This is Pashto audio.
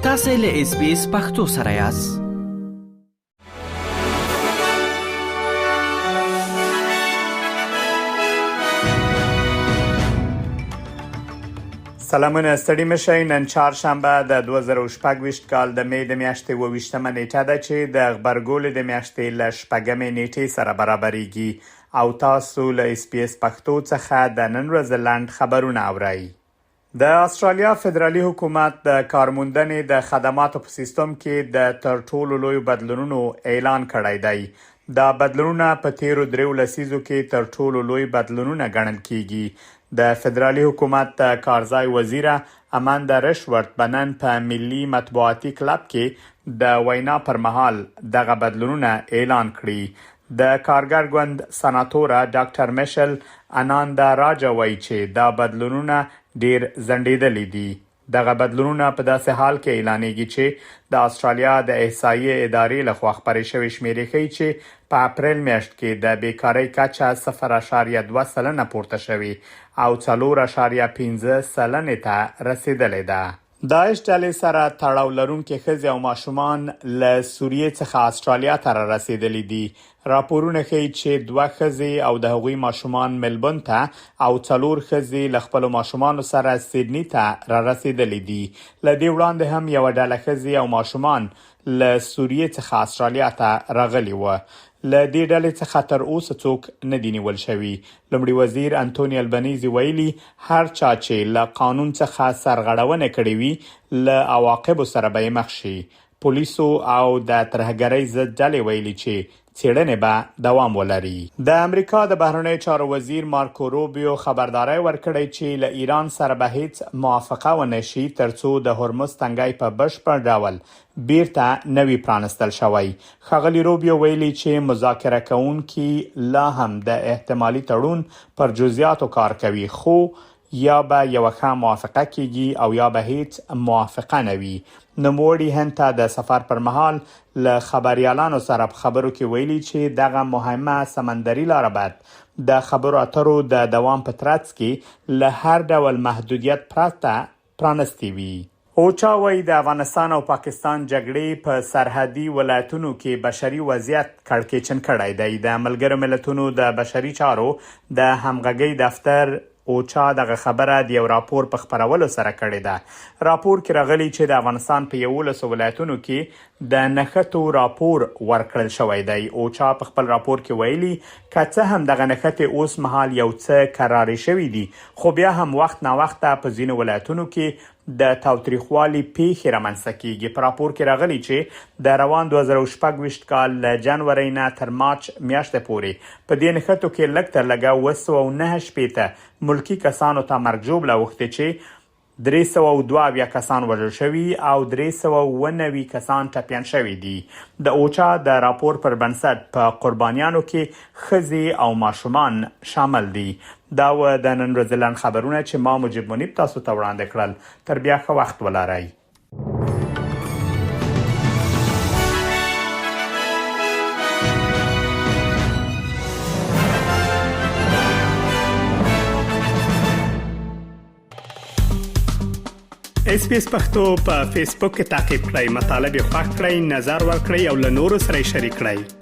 تاسو له اس بي اس پختو سره یاست. سلامونه، ستړي مشئ. نن چهارشنبه د 2026 کال د می د میاشتې 27مه نیټه ده چې د غبرګولې د میاشتې له شپږمې نیټې سره برابریږي او تاسو له اس بي اس پښتو څخه د نن ورځې لنډ خبرونه اورئ. د اسټرالیا فدرالي حکومت د کارموندنې د خدماتو په سیستم کې د تر ټولو لویو بدلونونو اعلان کړی دی. دا بدلونونه په تیرو دریو لسیزو کې تر ټولو لوی بدلونونه ګڼل کیږي. د فدرالي حکومت د کارځای وزیره اماندا رشورت به نن په ملي مطبوعاتي کلب کې د وینا پر مهال دغه بدلونونه اعلان کړي. د کارګر ګوند سناتوره ډاکټر مشل اناندا راجا وایي چې دا بدلونونه ډیر ځنډیدلي دي. دغه بدلونونه په داسې حال کې اعلانیږي چې د اسټرالیا د احصایې ادارې لخوا خپرې شوې شمیرې ښيي چې په اپریل میاشت کې د بیکارۍ کچه 0.2% پورته شوې او 4.5 سلنې ته رسیدلې ده. داعش ډلې سره تړاو لرونکې ښځې او ماشومان له سوریې څخه اسټرالیا ته رارسېدلي دي. راپورونه ښيي چې دوه ښځې او د هغوی ماشومان ملبورن ته او څلور ښځې له خپلو ماشومانو سره سیډني ته رارسېدلي دي. له دې وړاندې هم یوه ډله ښځې او ماشومان له سوریې څخه اسټرالیا ته راغلي وو. له دې ډلې څخه تر اوسه څوک نه دي نیول شوي. لومړي وزیر انتوني البنیزي ویلي، هر چا چې له قانون څخه سرغړونه کړې وي، له عواقبو سره به یې مخ شي. پولیسو او د ترهګرۍ ضد ډلې ویلي چې څېړنې به دوام ولري. د امریکا د بهرنیو چارو وزیر مارکو روبیو خبرداری ورکړی چې له ایران سره به هیڅ موافقه ونه شي ترڅو د هرمز تنګی په بشپړ ډول بیرته نه وي پرانستل شوی. ښاغلي روبیو ویلي چې مذاکره کوونکي لا هم د احتمالي تړون پر جزیاتو کار کوي، خو یا به یوه ښه موافقه کیږي او یا به هیڅ موافقه نه وي. نوموړي هند ته د سفر پر مهال له خبریالانو سره په خبرو کې ویلي چې دغه مهمه سمندري لاره باید د خبرو اترو د دوام په ترڅ کې له هر ډول محدودیت پرته پرانستې وي. اوچا وايي، د افغانستان او پاکستان جګړې په سرحدي ولایتونو کې بشري وضعیت کړکېچن کړی دی. د ملګرو ملتونو د بشري چارو د همغږۍ دفتر اوچا دغه خبره د یو راپور په خپرولو سره کړې ده. راپور کې راغلي چې د افغانستان په 11 ولایتونو کې د نښتو راپور ورکړل شوی دی. اوچا په خپل راپور کې ویلي، که څه هم دغه نښتې اوس مهال یو څه کرارې شوې دي، خو بیا هم وخت ناوخته په ځینو ولایتونو کې د تاوتریخوالي پیښې رامنځته کیږي. په راپور کې راغلي چې د روان 2026 کال له جنورۍ نه تر مارچ میاشتې پورې په دې نښتو کې لږ تر لږه 769 ملکي کسانو ته مرګ ژوبله اوښتې چې 372 کسان وژل شوي او 397 کسان ټپیان شوي دي. د اوچا د راپور پر بنسټ په قربانیانو کې ښځې او ماشومان شامل دي. دا و د نن ورځې لنډ خبرونه چې ما مجیب منیب تاسو ته وړاندې کړل. تر بیا ښه وخت ولرئ. اس پی اس پختو په فیسبوک کې تا کې پلی مطلب یې خوښ کړئ، نظر ور کړئ او له نورو سره شریک کړئ.